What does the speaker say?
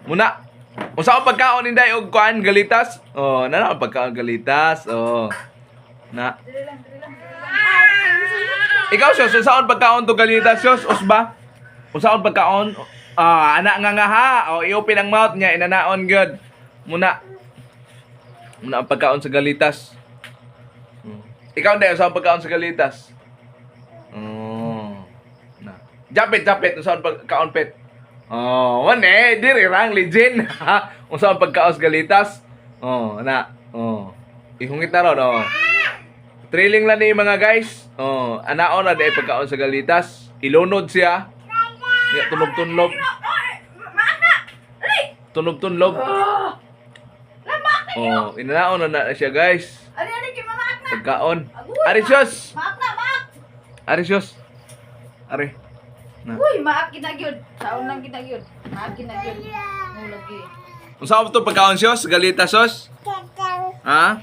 Muna. Unsa ang pagkaon, Inday, og kuan galitas? Oh, na na ang pagkaon galitas. Oh. Na. Dili lang, dili lang, dili lang. Ikaw, Sos, unsaon pagkaon to galitas, Sos? Usba? Unsaon pagkaon? Ah, ana nga nga ha. Oh, i-open ang mouth niya, inanaon gyud. Muna. Muna ang pagkaon sa galitas. Ikaw, Inday, unsaon pagkaon sa galitas? Oh. Na. Japet, japet, unsaon pagkaon pet? Oh, wane, eh, diri rang legend. Unsaon pagkaon sa galitas? Oh, na. Oh. Ihungit na ron, oh. Trailing lang ni mga guys. Oh, anaon na dai pagkaon sa galitas. Ilunod siya. Ya, tunob-tunlob. Maak na! Dali! Tunob-tunlob. Lamaak na! Oh, inanaon na na siya, guys. Ali, ali, kay mamaak na! Pagkaon. Agoy, Ari sus. Maak na, maak! Ari sus. Ari. Na. Uy, maak gid na gyud. Saon lang gid na gyud. Maak gid na gyud. Mo lagi. Unsa to pagkaon sus? Galitas sus? Ha?